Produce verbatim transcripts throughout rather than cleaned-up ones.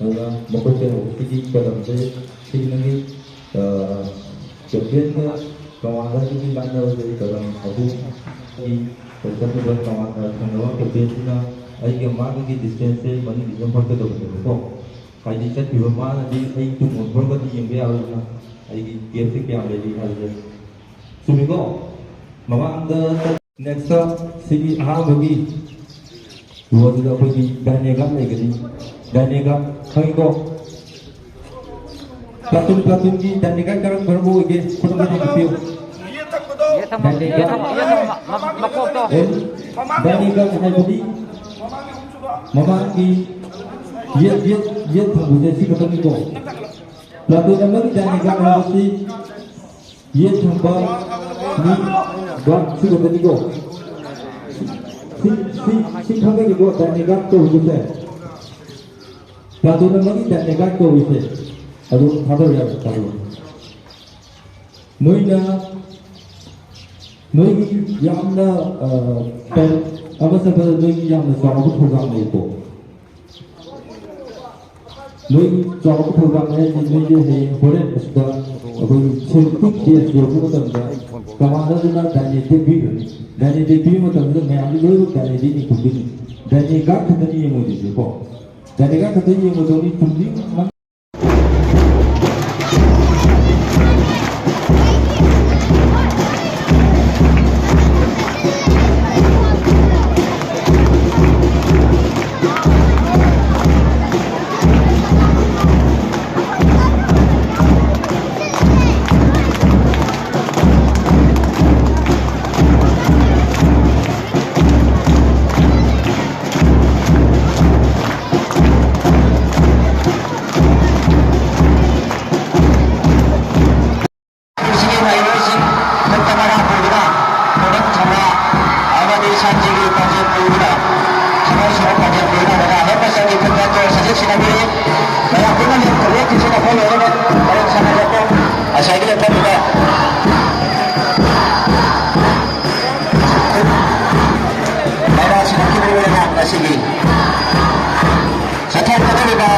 ꯑꯗꯨꯅ ꯃꯈꯣꯏ ꯀꯩꯅꯣꯁꯤꯒꯤ ꯀꯗꯝꯁꯦ ꯁꯤꯒꯤ ꯅꯪꯒꯤ, ꯑ, ꯆꯦꯝꯄꯤꯌꯟꯒ ꯀꯃꯥꯟꯗꯔꯒꯤ ꯂꯥꯛꯅꯕꯁꯦ ꯀꯗꯝ ꯑꯍꯨꯝꯒꯤ ꯆꯠꯈꯤꯕ ꯀꯃꯥꯟꯗꯔ ꯊꯪꯅꯕ ꯆꯦꯝꯄꯤꯌꯟꯁꯤꯅ ꯑꯩꯒ ꯃꯥꯒꯤ ꯗꯤꯁꯇꯦꯟꯁꯁꯦ ꯃꯅꯤꯡꯒꯤ ꯑꯗꯨꯝ ꯍꯣꯠꯀꯗꯕꯅꯦꯕꯀꯣ꯫ ꯍꯥꯏꯗꯤ ꯆꯠꯈꯤꯕ ꯃꯥꯅꯗꯤ ꯑꯩ ꯇꯨꯡ ꯑꯣꯟꯊꯣꯔꯒꯗꯤ ꯌꯦꯡꯕ ꯌꯥꯔꯣꯏꯗꯅ ꯑꯩꯒꯤ ꯒꯦꯞꯁꯦ ꯀꯌꯥꯝ ꯂꯩꯔꯤ ꯍꯥꯏꯕꯁꯦ꯫ ꯆꯨꯝꯃꯤꯀꯣ? ꯃꯃꯥꯡꯗ ꯅꯦꯛꯁꯇ ꯁꯤꯒꯤ ꯑꯍꯥꯟꯕꯒꯤ ꯔꯣꯁꯤꯗ ꯑꯩꯈꯣꯏꯒꯤ ꯗꯥꯏꯅꯦꯒꯥꯟ ꯂꯩꯒꯅꯤ꯫ ꯗꯥꯏꯅꯦꯒꯥꯟ ꯈꯪꯉꯤꯀꯣ? ꯄ꯭ꯂꯥꯇꯨꯟ, ꯄ꯭ꯂꯥꯇꯨꯟꯒꯤ ꯗꯥꯏꯅꯦꯒꯥꯟ ꯀꯔꯝ ꯀꯔꯝꯕ ꯑꯣꯏꯒꯦ? ꯈꯨꯗꯝ ꯑꯣꯏꯅ ꯍꯥꯏꯕꯤꯌꯨ꯫ ꯗꯥꯏꯅꯦꯒꯥꯟ ꯃꯀꯣꯛꯇꯣ꯫ ꯑꯦ, ꯗꯥꯏꯅꯦꯒꯥꯟ ꯍꯥꯏꯕꯗꯤ ꯃꯃꯥꯡꯒꯤ ꯌꯦꯠ, ꯌꯦꯠ, ꯌꯦꯠ ꯊꯪꯕꯁꯦ ꯁꯤ ꯈꯛꯇꯅꯤꯀꯣ꯫ ꯄ꯭ꯂꯥꯇꯨꯟ ꯑꯃꯒꯤ ꯗꯥꯏꯅꯦꯒꯥꯟ ꯍꯥꯏꯕꯁꯤ ꯌꯦꯠ ꯊꯪꯕ ꯃꯤ ꯒꯥꯔꯗ ꯁꯤ ꯈꯛꯇꯅꯤꯀꯣ꯫ ꯁꯤ, ꯁꯤ, ꯁꯤ ꯈꯪꯒꯅꯤꯀꯣ, ꯗꯥꯏꯅꯦꯒꯥꯟ ꯀꯧꯕꯁꯦ꯫ ꯄ꯭ꯂꯥꯇꯨꯟ ꯑꯃꯒꯤ ꯗꯥꯏꯅꯦꯒꯥꯟ ꯀꯧꯔꯤꯁꯦ꯫ ꯑꯗꯨ ꯊꯥꯗꯧ ꯌꯥꯕ ꯊꯥꯗꯧ꯫ ꯅꯣꯏꯅ, ꯅꯣꯏꯒꯤ ꯌꯥꯝꯅ, ꯑ, ꯄꯦꯔꯦꯠ ꯑꯃ ꯆꯠꯄꯗ ꯅꯣꯏꯒꯤ ꯌꯥꯝꯅ ꯆꯥꯎꯕ ꯊꯧꯗꯥꯡ ꯂꯩꯀꯣ꯫ ꯅꯣꯏꯒꯤ ꯆꯥꯎꯕ ꯊꯧꯗꯥꯡ ꯍꯥꯏꯁꯦ ꯅꯣꯏꯒꯤ ꯍꯌꯦꯡ ꯍꯣꯔꯦꯟ ꯑꯁꯤꯗ ꯑꯩꯈꯣꯏꯒꯤ ꯁꯦꯜꯐ ꯀꯦꯁ ꯌꯧꯔꯛꯄ ꯃꯇꯝꯗ ꯀꯃꯥꯟꯗꯔꯗꯨꯅ ꯗꯥꯏꯅꯦ ꯇꯦꯛꯄꯤꯈ꯭ꯔꯅꯤ꯫ ꯗꯥꯏꯅꯦ ꯇꯦꯛꯄꯤꯕ ꯃꯇꯝꯗ ꯃꯌꯥꯝꯗꯤ ꯂꯣꯏꯅꯃꯛ ꯗꯥꯏꯅꯦꯗꯤ ꯌꯦꯡꯊꯣꯛꯇꯣꯏꯅꯤ꯫ ꯗꯥꯏꯅꯦ ꯒꯥꯔꯗ ꯈꯛꯇꯅꯤ ꯌꯦꯡꯉꯣꯏꯗꯣꯏꯁꯦꯀꯣ꯫ ꯗꯥꯏꯅꯦ ꯒꯥꯔꯗ ꯈꯛꯇ ꯌꯦꯡꯉꯣꯏꯗꯧꯅꯤ꯫ ꯆꯨꯝꯗꯤ ꯁꯤꯒꯤ ꯃꯍꯩꯔꯣꯏꯁꯤꯡ ꯈꯨꯠꯇ ꯃꯔꯥ ꯄꯨꯗꯨꯅ ꯄꯨꯅꯤꯡ ꯊꯧꯅꯥ ꯑꯃꯗꯤ ꯁꯥꯟꯇꯤꯒꯤ ꯄꯥꯡꯖꯦꯜ ꯄꯨꯗꯨꯅ ꯊꯃꯣꯏ ꯁꯦꯡꯕ ꯄꯥꯡꯖꯦꯜ ꯄꯨꯗꯨꯅ ꯑꯣꯖꯥ ꯍꯦꯃꯆꯟꯒꯤ ꯈꯨꯠꯇ ꯇꯣꯔꯁ ꯑꯁꯤ ꯁꯤꯟꯅꯕꯤꯔꯤ꯫ ꯃꯌꯥꯝ ꯄꯨꯟꯅ ꯂꯦꯞ-, ꯂꯦꯞꯈꯤꯁꯤ ꯅꯈꯣꯏ ꯂꯣꯏꯅꯃꯛ ꯄꯔꯦꯡ ꯁꯥꯟꯅ ꯂꯦꯞꯄꯣ꯫ ꯉꯁꯥꯏꯒꯤ ꯂꯦꯞꯐꯝꯗꯨꯗ ꯃꯃꯥ ꯁꯤꯟꯅꯈꯤꯕ ꯑꯣꯏꯅ ꯉꯁꯤꯒꯤ ꯆꯠꯊꯔꯛꯀꯗꯧꯔꯤꯕ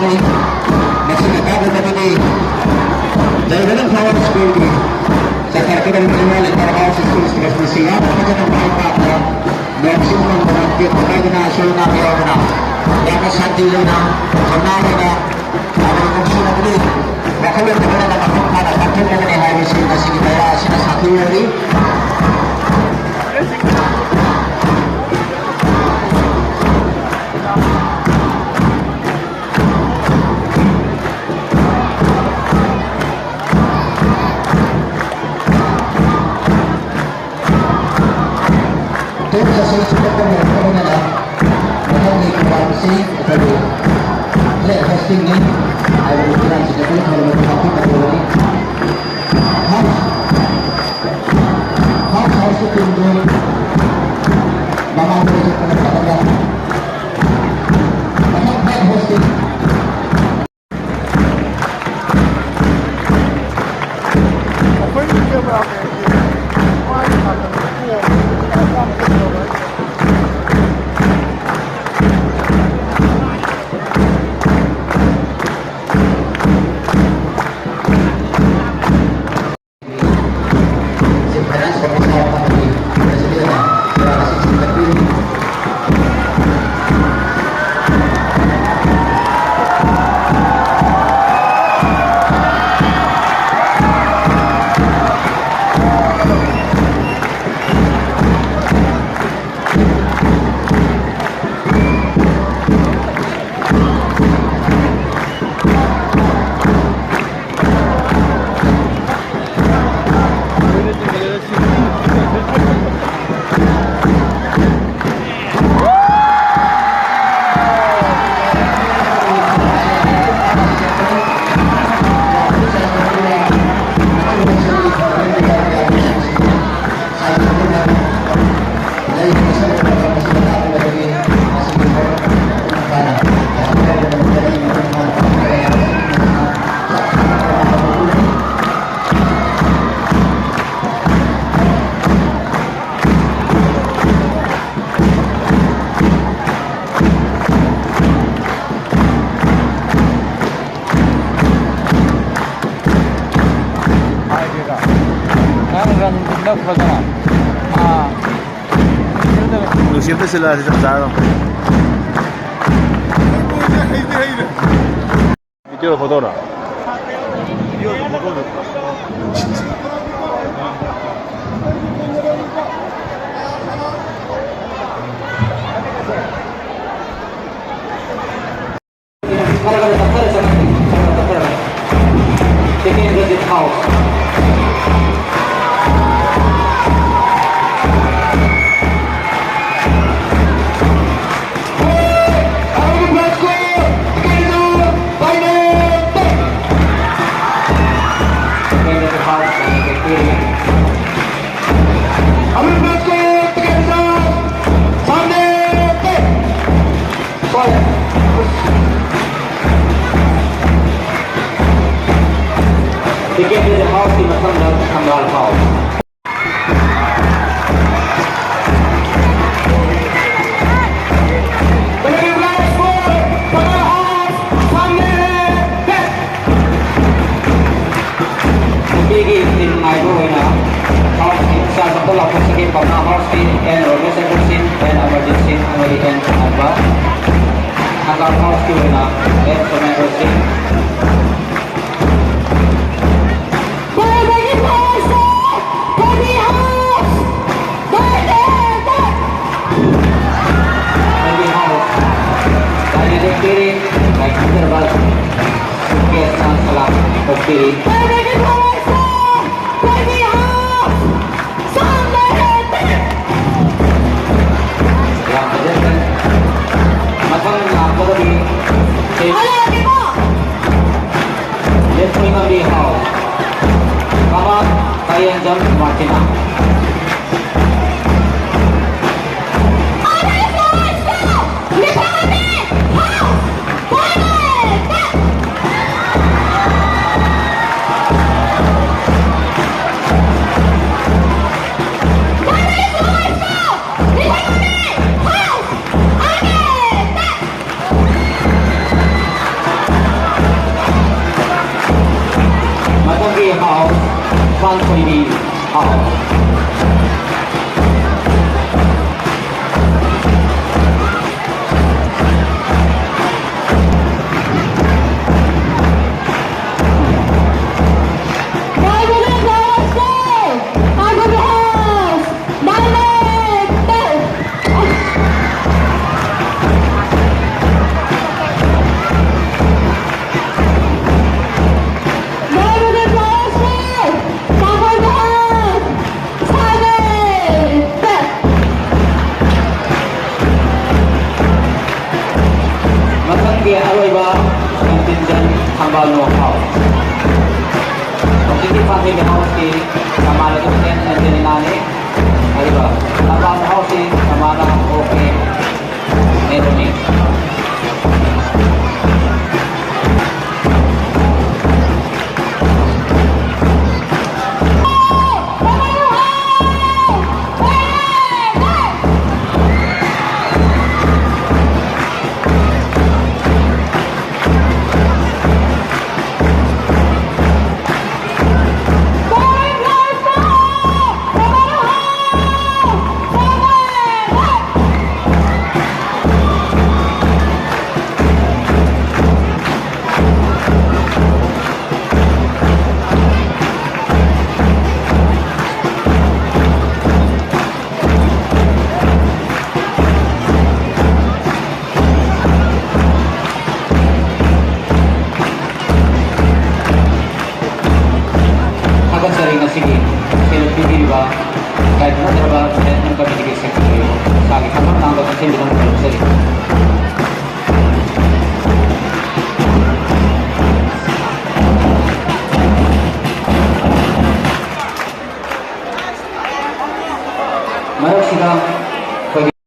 ꯃꯁꯤꯅ ꯇꯥꯛꯄꯗꯤ ꯖꯩꯕꯂꯝ ꯐ꯭ꯂꯥꯋꯔ ꯁ꯭ꯀꯨꯜꯒꯤ ꯆꯠꯊꯔꯛꯀꯗꯧꯔꯤꯕ annual inter house school sports ꯃꯤꯠꯁꯤ ꯌꯥꯝꯅ ꯐꯖꯅ ꯃꯥꯏ ꯄꯥꯛꯅ ꯅꯣꯡ ꯆꯤꯡ ꯃꯪꯗꯅ ꯇꯦꯛꯄ ꯀꯥꯏꯗꯅ ꯑꯁꯣꯏ ꯑꯉꯥꯝ ꯌꯥꯎꯗꯅ ꯌꯥꯝꯅ ꯁꯥꯟꯇꯤ ꯂꯩꯅ ꯊꯧꯅꯥ ꯂꯩꯅ ꯌꯥꯝꯅ ꯅꯨꯡꯁꯤꯅꯕꯒꯤ ꯋꯥꯈꯜꯂꯣꯟ ꯊꯝꯂꯒ ꯃꯄꯨꯡ ꯐꯥꯅ ꯄꯥꯡꯊꯣꯛꯀꯗꯕꯅꯤ ꯍꯥꯏꯕꯁꯤ ꯉꯁꯤꯒꯤ ꯃꯦꯂꯥ ꯑꯁꯤꯅ ꯁꯥꯈꯤ ꯑꯣꯏꯔꯤ꯫ ꯇꯣꯞ ꯆꯠꯁꯤꯜꯂꯛꯄ ꯃꯇꯝꯗ ꯃꯊꯪꯒꯤ ꯄ꯭ꯔꯣꯒ꯭ꯔꯥꯝꯁꯤ ꯑꯩꯈꯣꯏꯒꯤ ꯐ꯭ꯂꯦꯠ ꯍꯣꯁꯇꯤꯡꯅꯤ ꯍꯥꯏꯕꯗꯨ ꯄ꯭ꯔꯣꯒ꯭ꯔꯥꯝꯁꯤꯗ ꯑꯩꯈꯣꯏ ꯊꯧꯔꯝ ꯑꯗꯨ ꯄꯥꯡꯊꯣꯛꯀꯗꯧꯕꯅꯤ꯫ ꯍꯥꯎꯁ ꯍꯥꯎꯁ ꯍꯥꯎꯁ ꯇꯤꯝꯗꯨ ꯃꯃꯥꯡꯗ ꯂꯩꯊꯣꯛꯄ ꯅꯠꯇꯕ ꯃꯊꯪ ꯐ꯭ꯂꯦꯠ ꯍꯣꯁꯇꯤꯡ ꯐꯖꯅ꯫ ꯑꯥ꯫ ꯅꯨꯡꯁꯤꯠ ꯑꯝꯇ ꯁꯤꯜꯂꯛꯑꯗꯤ ꯆꯞ ꯆꯥꯔꯗꯧꯅꯤ꯫ ꯚꯤꯗꯤꯑꯣ ꯐꯣꯇꯣꯔꯣ? Ticket ꯍꯥꯎꯁꯀꯤ ꯃꯊꯪꯗ ꯊꯪꯒꯥꯜ ꯍꯥꯎꯁ꯫ ꯅꯨꯄꯤꯒꯤ ꯇꯤꯝ ꯉꯥꯏꯕ ꯑꯣꯏꯅ ꯍꯥꯎꯁꯀꯤ ꯏꯆꯥ ꯆꯠꯄ ꯂꯥꯎꯊꯣꯛꯆꯒꯦ꯫ ꯄꯥꯎꯅꯥ ꯍꯥꯎꯁꯀꯤ ꯑꯦꯟ ꯔꯣꯃꯦꯁ ꯑꯦꯟꯗ꯭ꯔꯨ ꯁꯤꯡ, ꯑꯦꯟ ꯑꯃꯔꯖꯤꯠ ꯁꯤꯡ ꯑꯃꯗꯤ ꯑꯦꯟ ꯁꯅꯥꯇꯣꯝꯕ꯫ ꯊꯪꯒꯥꯜ ꯍꯥꯎꯁꯀꯤ ꯑꯣꯏꯅ ꯑꯦꯟ ꯁꯣꯃꯦꯟꯗ꯭ꯔ ꯁꯤꯡ꯫ ꯌꯥꯝ ꯐꯖꯈ꯭ꯔꯦ꯫ ꯃꯊꯪ ꯂꯥꯛꯄꯗꯗꯤ ꯂꯦꯞꯄꯣꯏ ꯉꯝꯕꯤ ꯍꯥꯎ꯫ ꯀꯃꯥꯟ ꯀꯥꯌꯦꯟꯖꯝ ꯃꯥꯔꯇꯤꯅꯥ꯫ ꯃꯊꯪꯒꯤ ꯍꯥꯎ, ꯄꯥꯟꯊꯣꯏꯕꯤ ꯍꯥꯎ꯫ Contingent ꯊꯝꯕꯥꯜ ꯃꯍꯥꯎ꯫ ꯍꯧꯖꯤꯛꯀꯤ ꯄꯥꯝꯕꯤ ꯃꯍꯥꯎꯁꯤ ꯀꯃꯥꯟ ꯑꯗꯨꯝ ꯍꯦꯟꯅ ꯍꯦꯟꯅ ꯅꯥꯅꯤ꯫ ꯑꯗꯨꯒ ꯊꯝꯕꯥꯜ ꯃꯍꯥꯎꯁꯤ ꯀꯃꯥꯟꯅ ꯑꯣꯛꯀꯤ ꯍꯦꯟꯕꯅꯤ꯫ ꯊꯥꯒꯠꯆꯔꯤ ꯉꯁꯤꯒꯤ ꯁꯦꯜ ꯄꯤꯕꯤꯔꯤꯕ ꯏꯀꯥꯏ ꯈꯨꯝꯅꯗ꯭ꯔꯕ ꯗꯤꯄꯥꯔꯠꯃꯦꯟ ꯀꯃꯤꯇꯤꯒꯤ ꯁꯦꯀ꯭ꯔꯦꯇꯔꯤꯕꯨ ꯏꯁꯥꯒꯤ ꯊꯕꯛ ꯂꯥꯡꯗ ꯆꯪꯁꯤꯟꯕꯤꯗꯨꯅ ꯈꯨꯔꯨꯝꯖꯔꯤ꯫ ꯃꯔꯛꯁꯤꯗ